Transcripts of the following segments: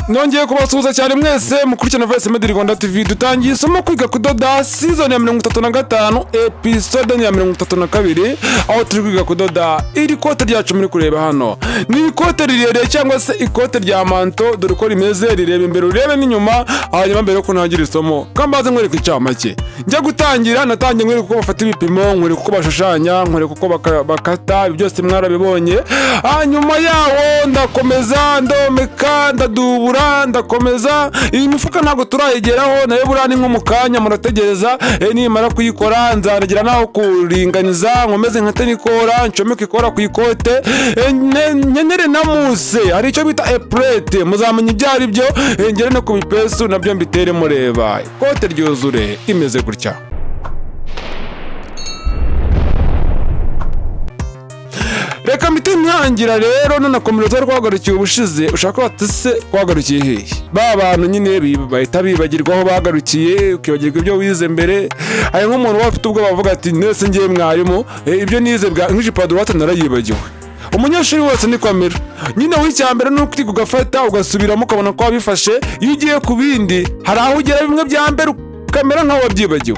Nongeye kubasuhuza cyane mwese mukurikirana Voice Made Rwanda TV. Dutangiye isomo kwiga kudoda, season ya 35, episode ya 32, aho turi kwiga kudoda iri kote ryacu muri kureba hano. Ni ikote rirerire cyangwa se ikote rya manteau. Dore uko rimeze, rireba imbere, urebe n'inyuma. Hanyuma mbere yuko ntangira isomo, kambaze nkwereka incamake. Njya gutangira, natangiye nkwereka uko bafata ibipimo, nkwereka uko bashushanya, nkwereka uko bakata. Ibi byose mwarabibonye. Hanyuma yawo ndakomeza ndomeka, ndadubura, ndakomeza. Iyi mifuka ntabwo turayigeraho nayo, buriya ni nko mu kanya murategereza. Nimara kuyikora nzanagira naho kuringaniza, nkomeze nkate n'ikora, ncomeke ikora ku ikote. Nkenere na mousse, hari icyo bita epaulette, muzamenya ibyo ari byo. Ngere no ku bipesu nabyo mbitere mureba ikote ryuzure imeze gutya. Reka mpite ntangira rero nanakomereza aho twagarukiye ubushize. Ushaka bati se twagarukiye hehe? Ba bantu nyine bahita bibagirwa aho bagarukiye, ukibagirwa ibyo wize mbere. Hari nk'umuntu uba afite ubwoba avuga ati: "Nese ngiye mwarimu, ibyo nize bwa nk'ijipo ya droite narayibagiwe." Umunyeshuri wese niko amera nyine. W'icyambere ni ukwiga ugafata ugasubiramo, ukabona ko wabifashe. Iyo ugiye ku bindi, hari aho ugera bimwe bya mbere ukamera nk'aho wabyibagiwe,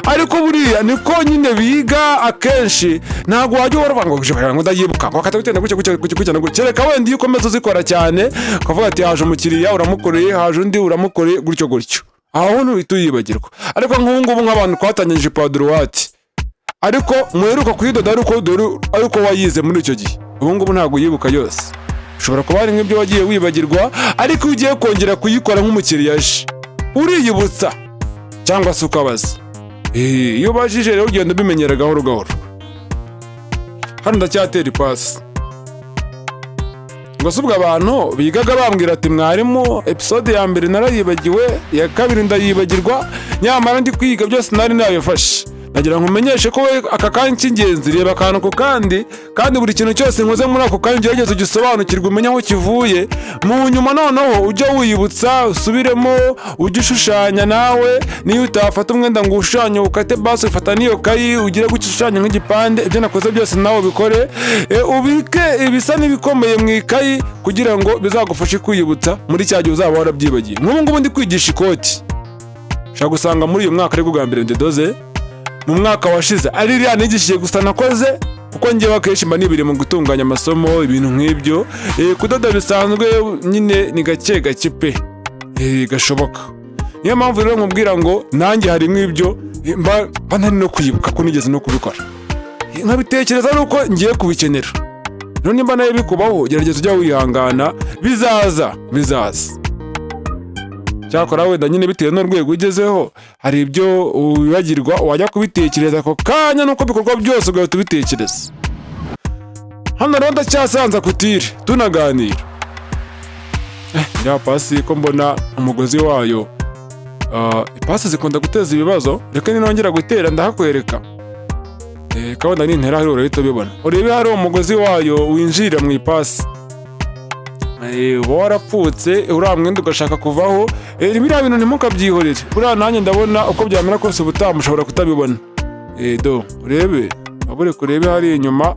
ariko buriya niko nyine biga akenshi. Ntabwo wajya uhora uvuga ngo ngo ndayibuka, ngo akata gutya na gutya, gutya, gutya, gutya na gutya, kereka wenda iyo ukomeza uzikora cyane, ukavuga ati haje umukiriya uramukoreye, haje undi uramukoreye, gutyo gutyo, aho ntuhita uyibagirwa. Ariko nk'ubu ngubu, nk'abantu twatangije ijipo ya droite, ariko muheruka kuyidoda, ariko dore ariko wayize muri icyo gihe, ubu ngubu ntabwo uyibuka yose. Ushobora kuba hari nk'ibyo wagiye wibagirwa, ariko iyo ugiye kongera kuyikora nk'umukiriya aje, uriyibutsa cyangwa se ukabaza. Iyo ubajije rero ugenda ubimenyera gahoro gahoro. Hano ndacyatera ipasi ngo si ubwo abantu bigaga bambwira ati: "Mwarimu, episode ya mbere narayibagiwe, iya kabiri ndayibagirwa, nyamara ndi kwiga byose nari nabifashe." Nagira ngo umenyeshe ko we aka kanya cy'ingenzi, reba akantu ku kandi, kandi buri kintu cyose nkoze muri ako kanya ugerageze ugisobanukirwe, umenye aho kivuye. Mu nyuma noneho ujye wiyibutsa, usubiremo, ujye ushushanya nawe. Niyo utafata umwenda ngo ushushanye ukate, basi ufata n'iyo kayi ugire gutya ushushanye nk'igipande. Ibyo nakoze byose nawe ubikore. Ubike ibisa n'ibikomeye mu ikayi kugira ngo bizagufashe kwiyibutsa muri cya gihe uzaba warabyibagiye. Nk'ubu ngubu ndi kwigisha ikoti, ushobora gusanga muri uyu mwaka aribwo bwa mbere ndidoze. Mu mwaka washize ari iriya nigishije gusa nakoze, kuko ngewe akenshi mba nibiri mu gutunganya amasomo, ibintu nk'ibyo. Kudoda bisanzwe nyine ni gake gake pe, gashoboka. Niyo mpamvu rero nkubwira ngo nanjye hari nk'ibyo mba ntari no kwibuka ko nigeze no kubikora, nkabitekereza ari uko ngiye kubikenera. Rero nimba nawe bikubaho, gerageza ujya wihangana, bizaza, bizaza. Cyakora wenda nyine bitewe n'urwego ugezeho, hari ibyo wibagirwa wajya kubitekereza ako kanya, nuko bikorwa byose ugahita ubitekereza. Hano rero ndacyasanza couture, tunaganira. Ya pasi ko mbona umugozi wayo, ipasi zikunda guteza ibibazo. Reka ninongera gutera ndahakwereka. Kabona nintera hariya urahita ubibona. Urebe hari umugozi wayo winjirira mu ipasi. Uba warapfutse uriya mwenda ugashaka kuvaho. Biriya bintu ntimukabyihorere. Buriya nanjye ndabona uko byamera kose ubutaha mushobora kutabibona. Do urebe, wabure kurebe hariya inyuma,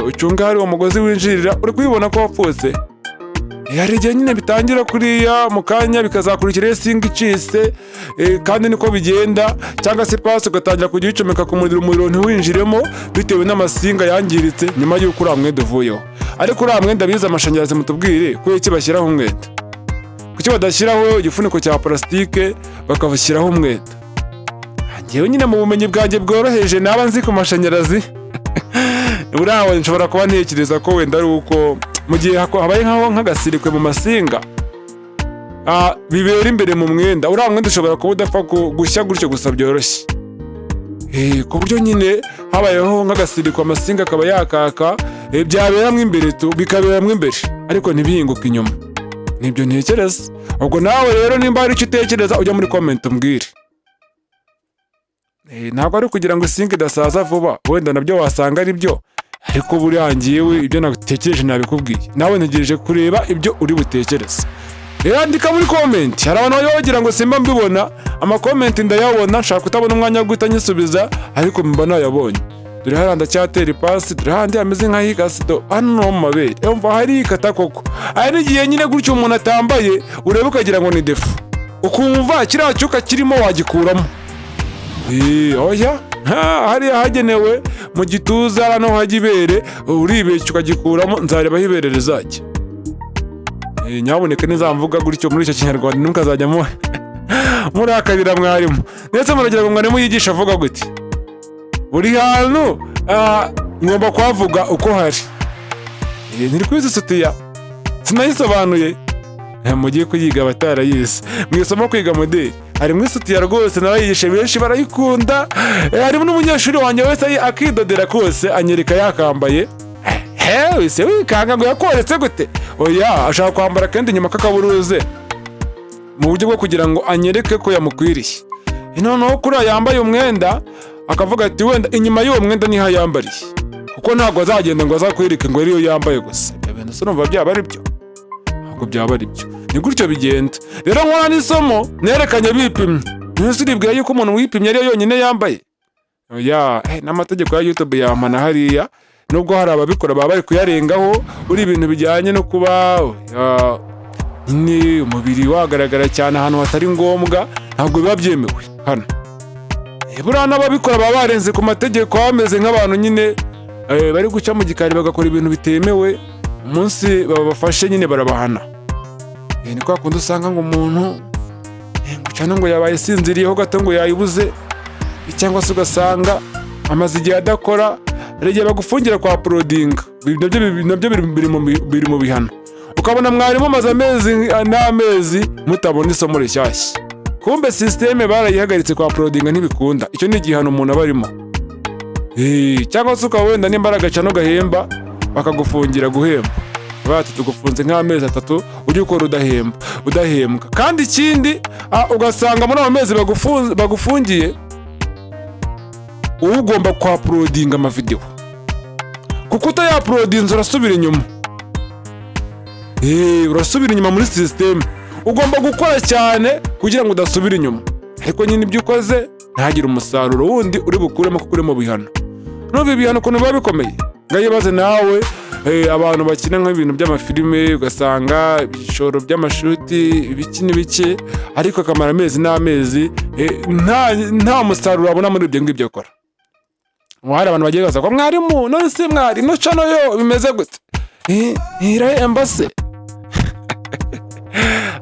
ucunge hari uwo mugozi winjirira, uri kubibona ko wapfutse. Hari igihe nyine bitangira kuriya mu kanya bikazakurikiraho isinga icitse, kandi niko bigenda, cyangwa se ipasi ugatangira kujya uyicomeka ku muriro, umuriro ntiwinjiremo bitewe n'amasinga yangiritse nyuma y'uko uriya mwenda uvuyeho. Ariko uriya mwenda, bize amashanyarazi mutubwire, kubera iki bashyiraho umwenda? Kuki badashyiraho igifuniko cya parasitike, bakabashyiraho umwenda? Njyewe nyine mu bumenyi bwanjye bworoheje naba nzi ku mashanyarazi, buriya nshobora kuba ntekereza ko wenda ari uko mu gihe habaye nkaho nk'agasirikwe mu masinga, bibera imbere mu mwenda, uriya mwenda ushobora kuba udapfa gushya gutyo gusa byoroshye. Ku buryo nyine habayeho nk'agasirikwe, amasinga akaba yakaka, byaberamo imbere tu, bikaberamo imbere ariko ntibihinguke inyuma. Nibyo ntekereza. Ubwo nawe rero nimba hari icyo utekereza, ujya muri comment umbwire. Ntabwo ari ukugira ngo isinga idasaza vuba, wenda nabyo wasanga ari byo, ariko buriya ngewe ibyo natekereje nabikubwiye, nawe ntegereje kureba ibyo uri butekereze. Rero andika muri comment. Hari abantu bajya bagira ngo simba mbibona, ama comment ndayabona, nshaka kutabona umwanya wo guhita nyisubiza, ariko mba nayabonye. Dore hariya ndacyatera ipasi, dore handi hameze nk'ahikase, do hano no mu mabere. Umva, harikata koko. Hari n'igihe nyine gutyo umuntu atambaye, ureba ukagira ngo ni défaut, ukumva kiriya cyuka kirimo wagikuramo. Oya, hariya hagenewe mu gituza, hano hajya ibere, uribeshya ukagikuramo. Nzareba aho ibere rizajya. Nyabuneka nizamvuga gutyo muri icyo Kinyarwanda, ntimukazajya murakarira mwarimu. Ndetse muragira ngo mwarimu yigisha avuga gute? Buri hantu ngomba kuhavuga uko hari. Ntiri kwizi soutien, sinayisobanuye. Mugiye kuyiga abatarayize mu isomo kwiga modeli, harimo isoutien rwose narayigishe, benshi barayikunda. Harimo n'umunyeshuri wanjye wese akidodera kose, anyereka yakambaye. He wese wikanga ngo yakoretse gute? Oya, ashaka kwambara akenda inyuma k'akaburuze mu buryo bwo kugira ngo anyereke ko yamukwiriye. Noneho kuriya yambaye umwenda, akavuga ati wenda inyuma y'uwo mwenda niho ayambariye, kuko ntabwo azagenda ngo azakwereke ngo ariyo yambaye gusa. Ibyo bintu se urumva byaba ari byo? Ntabwo byaba ari byo. Ni gutyo bigenda rero. Nkora n'isomo nerekanye bipimye. Ntese uribwira yuko umuntu wipimye ariyo yonyine yambaye? Oya, n'amategeko ya YouTube yampana hariya, nubwo hari ababikora baba bari kuyarengaho. Uri ibintu bijyanye no kuba, oya, nyine umubiri wagaragara cyane ahantu hatari ngombwa, ntabwo biba byemewe hano. Buriya n'ababikora baba barenze ku mategeko, bameze nk'abantu nyine bari guca mu gikari bagakora ibintu bitemewe. Umunsi babafashe nyine barabahana. Ni kwa kundi usanga ngo umuntu ngo cyane ngo yabaye asinziriyeho gato ngo yayibuze, cyangwa se ugasanga amaze igihe adakora. Hari igihe bagufungira kwa uploadinga, nabyo biri mu bihano. Ukabona mwarimu amaze amezi n'amezi mutabona isomo rishyashya, kumbe système barayihagaritse, kwa uploadinga ntibikunda. Icyo ni igihano umuntu aba arimo. Cyangwa se ukaba wenda nimba ari agacano gahemba, bakagufungira guhemba, bati tugufunze nk'amezi 3 ujye ukora udahemba, udahembwa. Kandi ikindi, ugasanga muri ayo mezi bagufungiye uba ugomba kwa uploadinga amavidewo, kuko utaya uploadinze urasubira inyuma. Urasubira inyuma muri système. Ugomba gukora cyane kugira ngo udasubira inyuma, ariko nyine ibyo ukoze ntagire umusaruro wundi uri bukuremo, kuko uri mu bihano. N'ubu ibihano ukuntu biba bikomeye, ngayibaze nawe. Abantu bakina nk'ibintu by'amafilime, ugasanga ibishoro by'amashuti, ibiki n'ibiki, ariko akamara amezi n'amezi nta musaruro abona muri ibyo ngibyo akora. Ubu hari abantu bagiye baza ngo mwarimu, none se mwari ino channel yo bimeze gute? Irahemba se?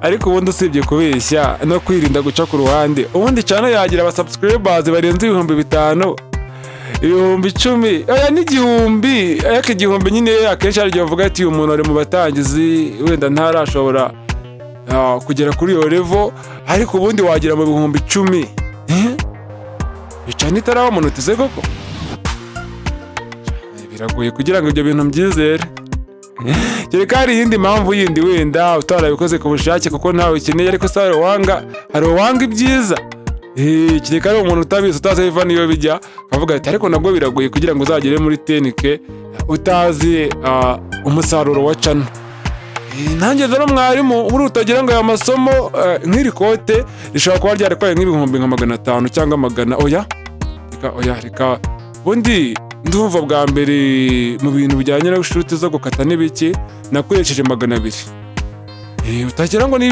Ariko ubundi usibye kubeshya no kwirinda guca ku ruhande, ubundi channel yagira aba subscribers barenze 5000, 10,000, oya, n'igihumbi. Ariko 1000 nyine akenshi hari igihe bavuga ati uyu muntu ari mu batangizi, wenda ntarashobora kugera kuri iyo level. Ariko ubundi wagera mu 10,000, eh? Channel itaraba monetize koko, biragoye kugira ngo ibyo bintu mbyizere, kereka hari iyindi mpamvu yindi, wenda utarabikoze ku bushake kuko ntawe ukeneye. Ariko se hari uwanga, hari uwanga ibyiza? Kereka ari umuntu utabizi, utazi aho biva n'iyo bijya, akavuga ati ariko nabwo biragoye kugira ngo uzagere muri 10K utazi umusaruro wa channel. Nanjye rero mwarimu, buri utagira ngo aya masomo, nk'iri kote rishobora kuba ryaratwaye nk'ibihumbi nka 500 cyangwa magana, oya reka, oya reka. Ubundi ndumva bwa mbere mu bintu bijyanye na shoot zo gukata n'ibiki nakoresheje 200. Utagira ngo ni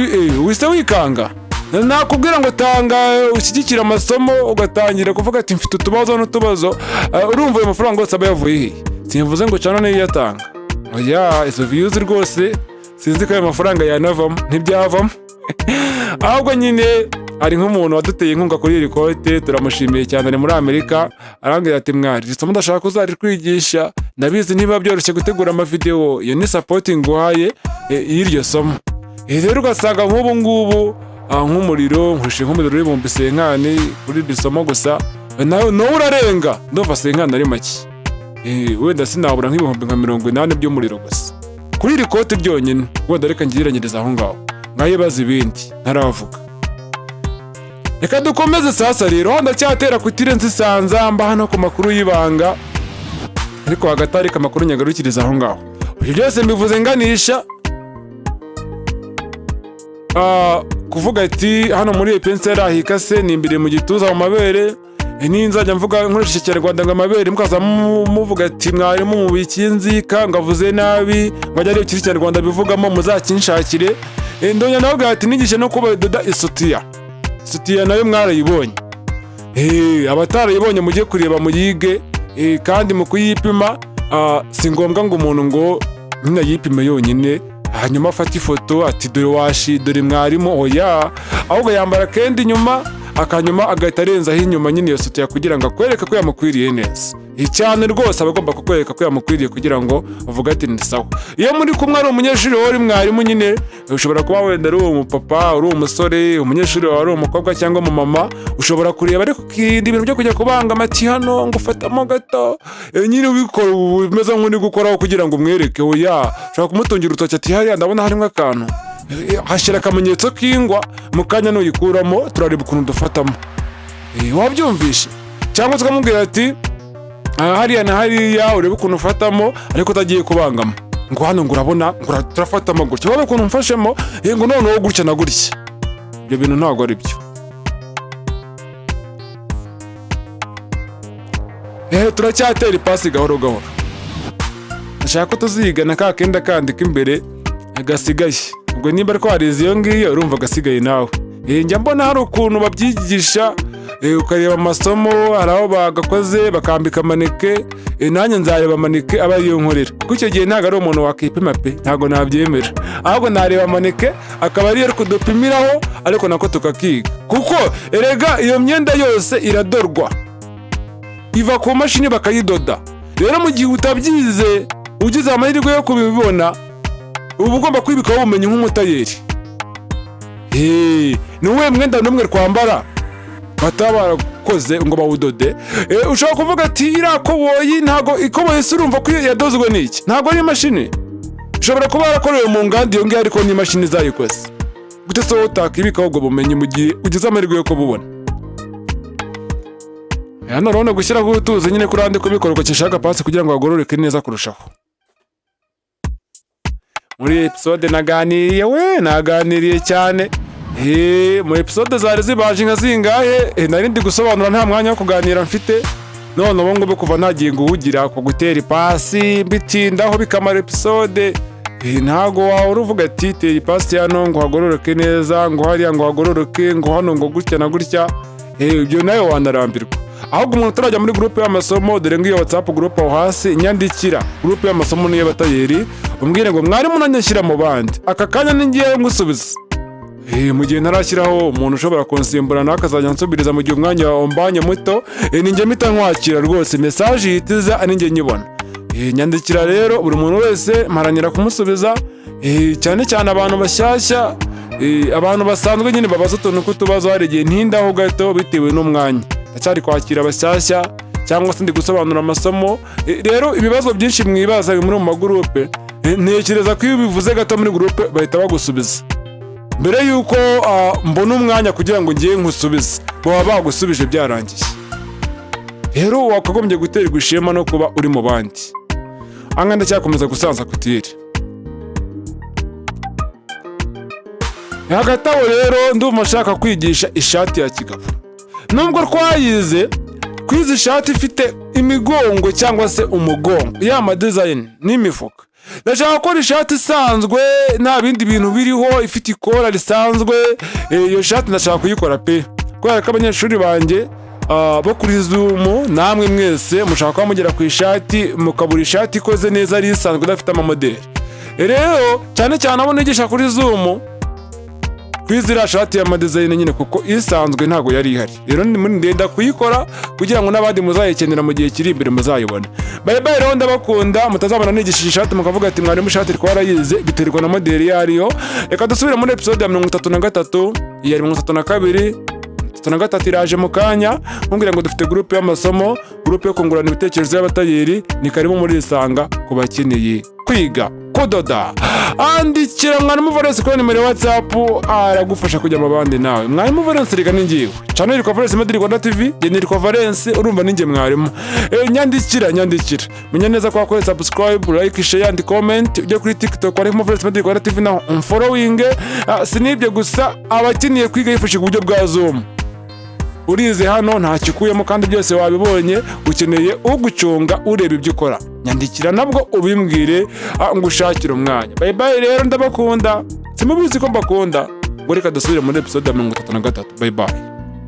wise wikanga, nakubwira ngo tanga ushyigikire amasomo, ugatangira kuvuga ati mfite utubazo n'utubazo. Urumva ayo mafaranga yose aba yavuye he? Simvuze ngo channel niyo iyatanga, oya. Izo views rwose sinzi ko ayo mafaranga yanavamo, ntibyavamo. Ahubwo nyine hari nk'umuntu waduteye inkunga kuri iri kote, turamushimiye cyane, ari muri Amerika. Arambwira ati mwari, iri somo ndashaka ko uzarikwigisha, ndabizi niba byoroshye gutegura amavidewo. Iyo ni support nguhaye y'iryo somo. Rero ugasanga nk'ubu ngubu nk'umuriro nkurushe nk'umuriro w'ibihumbi 50 kuri iri somo gusa, nawe urarenga. Ndumva 50 ari make. Wenda sinabura nk'ibihumbi nka 80 by'umuriro gusa kuri iri kote ryonyine. Wenda reka ngereranyirize aho ngaho, nkayibaza ibindi ntaravuga. Reka dukomeze. Sasa rero ndacyatera kutire nzisanza mba hano ku makuru y'ibanga, ariko hagati ariko amakuru nyagarukiriza aho ngaho. Ibyo byose mbivuze nganisha kuvuga ati hano muri epense ahikase ni imbere mu gituza, mu mabere. Ninzajya mvuga nkoresheje Ikinyarwanda ngo amabere, mukaza muvuga ati mwarimu mubikiye inzika, ngo avuze nabi, ngo ajye areba ikindi Kinyarwanda bivugamo, muzakinshakire. Ndongera nawe ati nigishe no kuba doda isutiya. Isutiya nayo mwarayibonye. Abatarayibonye mujye kureba muyige. Kandi mu kuyipima, si ngombwa ngo umuntu ngo nyine ayipime yonyine hanyuma afate ifoto ati dore washi, dore mwarimu. Oya, ahubwo yambara akenda inyuma, akanyuma agahita arenzaho inyuma nyine iyo sutiya kugira ngo akwereke ko yamukwiriye neza. Cyane rwose aba agomba kukwereka ko yamukwiriye kugira ngo uvuge ati ni sawa. Iyo muri kumwe ari umunyeshuri, wowe uri mwarimu nyine, ushobora kuba wenda ari umupapa, uri umusore, umunyeshuri wawe ari umukobwa cyangwa umumama, ushobora kureba ariko ukirinda ibintu byo kujya kubanga amati hano ngo ufatamo gato. Nyine ubikora umeze nk'uri gukoraho kugira ngo umwereke. Oya, ushobora kumutungira urutoki ati hariya ndabona harimo akantu, hashyira akamenyetso k'ingwa, mu kanya nuyikuramo turareba ukuntu dufatamo. Wabyumvishe? Cyangwa se ukamubwira ati hariya na hariya urebe ukuntu ufatamo, ariko utagiye kubangama ngo hano ngo urabona ngo turafatamo gutya, urabona ukuntu mfashemo, ngo noneho gutya na gutya. Ibyo bintu ntabwo ari byo. Turacyatera ipasi gahoro gahoro. Ndashaka ko tuzigana ka kenda kandi k'imbere gasigaye. Ubwo nimba ariko warize iyo ngiyo, urumva gasigaye nawe. Njya mbona hari ukuntu babyigisha, ukareba amasomo hari aho bagakoze bakambika maneke. Nanjye nzareba maneke aba ariyo nkorera, kuko icyo gihe ntabwo ari umuntu wakipima pe, ntabwo nabyemera. Ahubwo nareba maneke akaba ariyo kudupimiraho, ariko nako tukakiga, kuko erega iyo myenda yose iradorwa, iva ku mashini bakayidoda. Rero mu gihe utabyize, ugize amahirwe yo kubibona, uba ugomba kwibikaho ubumenyi nk'umutayeri. Ni uwuhe mwenda n'umwe twambara bataba barakoze ngo bawudode? Ushobora kuvuga ati iriya koboyi, ntabwo ikoboyi se urumva ko yadozwe n'iki? Ntabwo ari imashini? Ishobora kuba yarakorewe mu nganda iyo ngiyo, ariko n'imashini zayikoze. Gute se wowe utakibikaho ubwo bumenyi mu gihe ugize amahirwe yo kububona? Hano urabona gushyiraho utuzi nyine kuri andi kubikora ugakeshaho agapasi kugira ngo hagororoke neza kurushaho. Muri episode naganiriye, we naganiriye cyane. Mu episode zari zibaje nka zingahe, nari ndi gusobanura, nta mwanya wo kuganira mfite. None ubu ngubu kuva ntagiye guhugira ku gutera ipasi mbitindaho bikamara episode, ntago wahora uvuga ati tera ipasi hano ngo hagororoke neza, ngo hariya ngo hagororoke, ngo hano ngo gutya na gutya. Ibyo nawe wanarambirwa. Ahubwo umuntu utarajya muri groupe y'amasomo, dore ngiyo WhatsApp groupe aho hasi, nyandikira. Groupe y'amasomo niyo batayeri, umbwire ngo mwarimu nanjye nshyira mu bandi. Aka kanya ni ngiye ngusubiza. Mu gihe ntarashyiraho umuntu ushobora kunsimbura nawe akazajya ansubiriza mu gihe umwanya wambanye muto, ni njye mpita nkwakira rwose, message ihita iza ni njye nyibona. Nyandikira rero, buri muntu wese mparanira kumusubiza, cyane cyane abantu bashyashya. Abantu basanzwe nyine babaza utuntu tw'utubazo, hari igihe ntindaho gato bitewe n'umwanya, ndacyari kwakira abashyashya cyangwa se ndi gusobanura amasomo. Rero ibibazo byinshi mwibaza biri muri mu magurupe, ntekereza ko iyo ubivuze gato muri gurupe bahita bagusubiza mbere y'uko mbona umwanya kugira ngo ngiye nkusubize, baba bagusubije byarangiye. Rero wakagombye guterwa ishema no kuba uri mu bandi. Aha ndacyakomeza gusanza kutire. Hagati aho rero ndumva nshaka kwigisha ishati ya kigabo. Nubwo twayize, kwiza ishati ifite imigongo cyangwa se umugongo, ya ma design n'imifuka, ndashaka gukora ishati isanzwe nta bindi bintu biriho, ifite ikora risanzwe. Iyo shati ndashaka kuyikora pe, kubera ko abanyeshuri banjye bo kuri Zoom namwe mwese mushaka kuba mugera ku ishati mukabura ishati ikoze neza ari isanzwe idafite amamodeli. Rero cyane cyane abo nigisha kuri Zoom, kuri ziriya shati ya ma design nyine, kuko isanzwe ntabwo yari ihari. Rero ndenda kuyikora kugira ngo n'abandi muzayikenera mu gihe kiri imbere muzayibone. Bye bye rero, ndabakunda. Mutazabona nigishije ishati mukavuga ati mwarimu ishati twarayize, biterwa na modeli iyo ariyo. Reka dusubire muri episode ya 33. Iya 32, 33 iraje mu kanya. Nkubwira ngo dufite groupe y'amasomo, groupe yo kungurana ibitekerezo y'abatayeri. Ni karibu muri Isanga ku bakeneye kwiga kudoda. Andikira mwarimu Valence kuri nimero ya WhatsApp, aragufasha kujya mu bandi nawe. Mwarimu Valence reka ni ngiwe, channel yitwa Valence Made Rwanda TV, njye nitwa Valence, urumva ninjye mwarimu. Nyandikira, nyandikira, menya neza ko wakoze subscribe, like, share and comment. Ujye kuri TikTok wandikamo Valence Made Rwanda TV naho umfollowing. Si n'ibyo gusa, abakeneye kwiga yifashishije uburyo bwa Zoom. Urize hano ntacyo ukuyemo kandi byose wabibonye, ukeneye ugucunga, ureba ibyo ukora. Nyandikira nabwo ubimbwire, ngushakire umwanya. Bye bye rero, ndabakunda, simubizi ko mbakunda. Ngo reka dusubire muri episode ya 33. Bye bye.